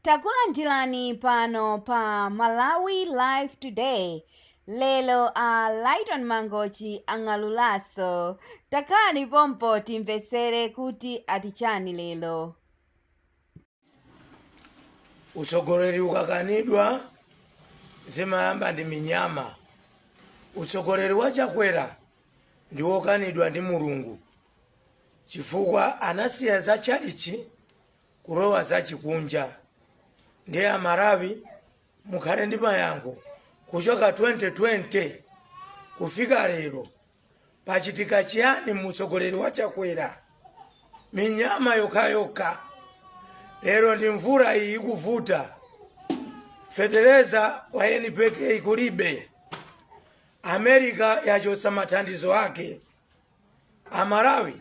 Takulandirani pano pa Malawi Live Today. Lero a Lyton Mangochi ang'alulaso. Takhalani pompo timvetsere kuti atichani lero. Utsogoleri ukakanidwa, zimayamba ndi minyama. Utsogoleri wa Chakwera ndi wokanidwa ndi Mulungu chifukwa anasiya za tchalichi kulowa za chikunja. Ndiye Amalawi, mukhale ndi mayankho. Kuchoka 2020 kufika lero, pachitika chiyani mutsogoleri wa Chakwera? Minyama yokhayokha. Lero ndi mvula iyi ikuvuta, fetereza wa NPK kulibe, America yachotsa mathandizo ake. Amalawi,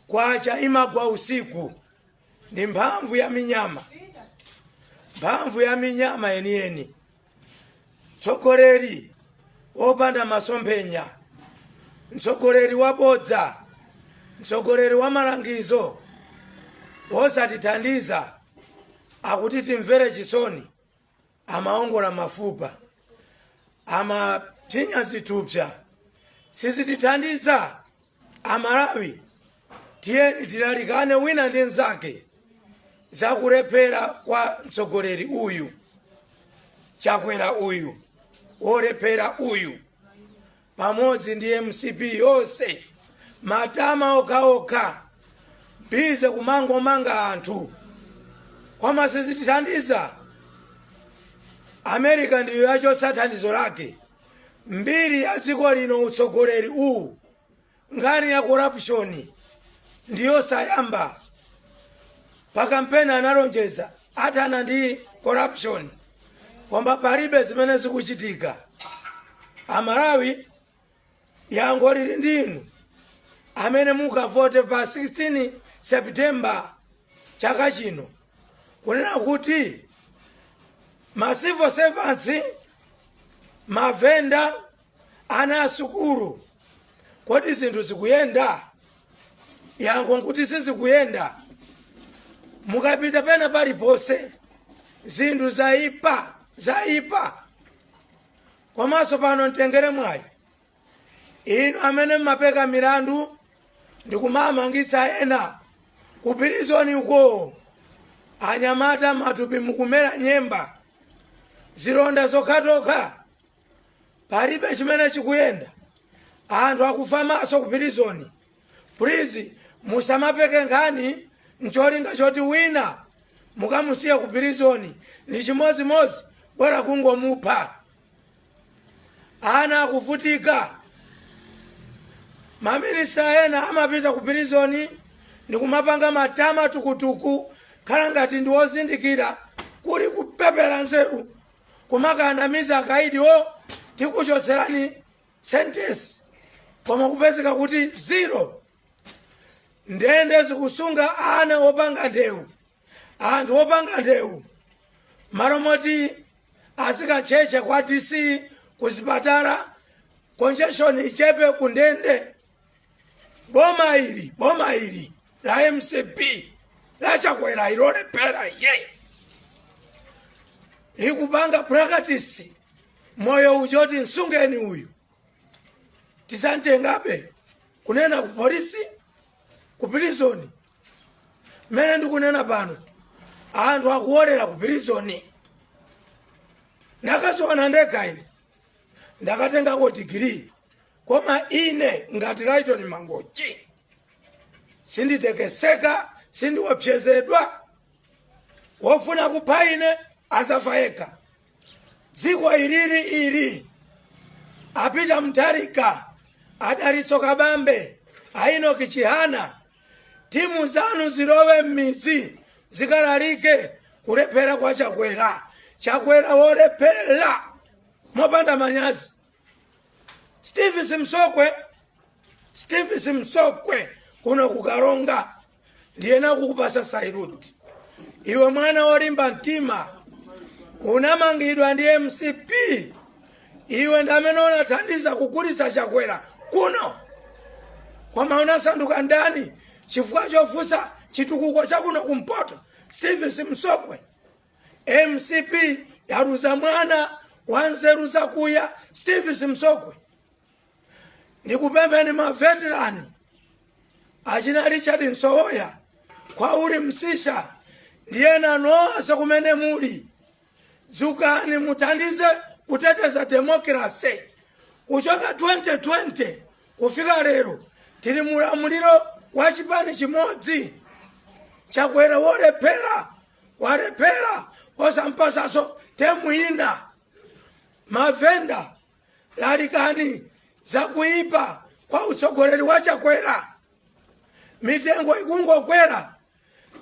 kwacha imagwa usiku ndi mphamvu ya minyama, mphamvu ya minyama yeniyeni. Mtsogoleri wopanda masomphenya, mtsogoleri wabodza, mtsogoleri wa malangizo wosatithandiza, akuti timvere chisoni, amaongola mafupa, amapsinya zithupsa, sizitithandiza. Amalawi, tiyeni tilalikane wina ndi mnzake zakulephera kwa mtsogoleri uyu, Chakwera uyu, wolephera uyu, pamodzi ndi MCP yonse. Matama okhaokha, busy kumangomanga anthu, koma sizitithandiza. America ndiyo yachotsa thandizo lake. Mbiri ya dziko lino, utsogoleri uwu, nkhani ya corruption ndiyo sayamba. Pa kampeni analonjeza athana ndi corruption, koma palibe zimene zikuchitika. Amalawi, yankho lili ndinu amene mukavote pa 16 September chaka chino, kunena kuti ma civil servants, mavenda, ana asukulu, kodi zinthu zikuyenda? Yankho nkuti sizikuyenda. Mukapita pena paliponse, zinthu zaipa, zaipa. Komanso pano mtengere mwayi, inu amene mmapeka milandu ndikumamangisa ena ku prison uko, anyamata matupi mukumera nyemba, zilonda zokhatokha, palibe chimene chikuyenda, anthu akufa maso ku prison. Please, musamapeke nkhani ncholinga choti wina mukamusiya ku prison. Ndi chimodzimodzi bora kungomupha. Ana akuvutika. Maminista ena amapita ku prison ndikumapanga matama tukutuku, khala ngati ndi wozindikira, kuli kupepera nzeru, kumakanamiza akaidi o tikuchotserani sentence, koma kupezeka kuti zero. Ndende zikusunga ana opanga ndewu, anthu opanga ndewu, malo moti azikachecha kwa DC kuzipatala, congestion ichepe ku ndende. Boma ili, boma ili la MCP la Chakwera ilolephera ye, likupanga practice moyo uchoti msungeni uyu, tisantengabe kunena ku polisi, ku prison. Mmene ndikunena pano, anthu akuolera ku prison. Ndakasowana ndekha ine, ndakatengako digiri, koma ine ngati Lyton Mangochi sinditekeseka, sindiopsezedwa. Wofuna kupha ine azafa yekha. Dziko ilili ili, apita Mutharika, adalitso Kabambe, a Enoch Chihana, timu zanu zilowe m'midzi, zikalalike kulephera kwa Chakwera. Chakwera wolephera mopanda manyazi. Steve Simsokwe, Steve Simsokwe kuno kukalonga, ndiyena kukupasa salute iwe, mwana wolimba mtima. Unamangidwa ndi MCP. Iwe ndi amene unathandiza kugulitsa Chakwera kuno, koma unasanduka ndani chifukwa chofunsa chitukuko chakuno kumpoto? Steve Simsokwe. MCP yaluza mwana wa nzeru zakuya, Steve Msogwe. Ndikupempheni ma veteran, achina Richard Msowoya, Kwauli Msisha ndiyena nonse kumene muli, dzukani muthandize kuteteza democracy. Kuchoka 2020 kufika lero tili mulamuliro wa chipani chimodzi. Chakwera wolephera, walephera, osampasaso term ina. Mavenda, lalikani zakuipa kwa utsogoleri wa Chakwera. Mitengo ikungokwera.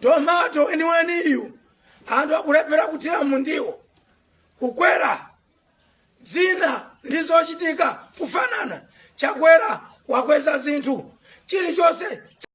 Tomato weniweniyu anthu akulephera kuthira mundiwo, kukwera. Zina ndizochitika kufanana. Chakwera wakweza zinthu, chilichonse.